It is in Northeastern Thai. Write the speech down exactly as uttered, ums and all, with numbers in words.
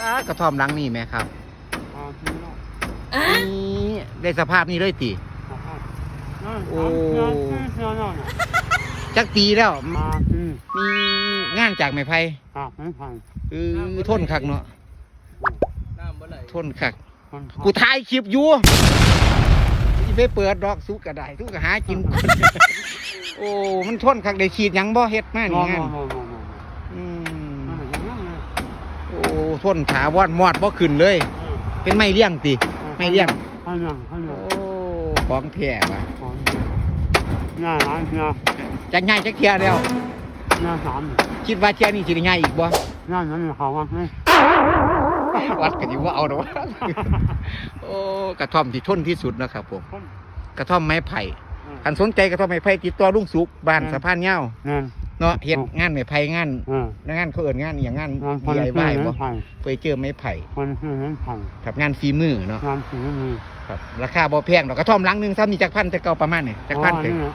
อ่ากระท่อมหลังนี่แม่ครับ อ่าที่เนาะ นี่ได้สภาพนี้เลยติ อ่าอ่านั่น โอ้ สามเทื่อสี่เทื่อแล้วเนี่ย จักปีแล้ว อ่าอืม มีงานจากไม้ไผ่ อ่าไม่ผ่าน เออทนคักเนาะ น้ำบ่ไหล ทนคัก คน กูถ่ายคลิปอยู่สิไปเปิดดอกสุกก็ได้สุกก็หากิน โอ้มันทนคักได้ขีดหยังบ่เฮ็ดมา บ่ นี่ บ่ งาน บ่บ่บ่ อืม มันเป็นอย่างนั้นเลย โอ้ทนถาวรมอดบ่ขึ้นเลย เออ เป็นไม้เลี้ยงติไม้เลี้ยง ไม้เลี้ยงไม้เลี้ยง โอ้ของแท้ว่ะ ของหน้าร้านเชียร์ จักง่ายจักเทียแล้ว หน้าสาม คิดว่าเทียนี้สิได้ง่ายอีกบ่ หน้านั้นเขาว่าไม่ วัดกันอยู่ว่าเอาดอกโอ้กระท่อมที่ทนที่สุดนะครับผม คน กระท่อมไม้ไผ่ เออ คันสนใจกระท่อมไม้ไผ่ติดต่อลุงสุกบ้าน อืม สะพานยาว นั่น เนาะเฮ็ด อืม งานไม้ไผ่งาน อ่า งานเขาเอิ้นงานอีหยังงาน งาน ดีไอวาย ไม้ บ่ ไผ่ เฟอร์นิเจอร์ไม้ไผ่ คนชื่อนั้นไผ่ ครับงานฝีมือเนาะ งานฝีมือ ครับราคาบ่แพงดอกกระท่อมหลังหนึงซ้ำนี่จักพันแต่เก่าประมาณนี่จักพัน อ๋อ แต่ นี่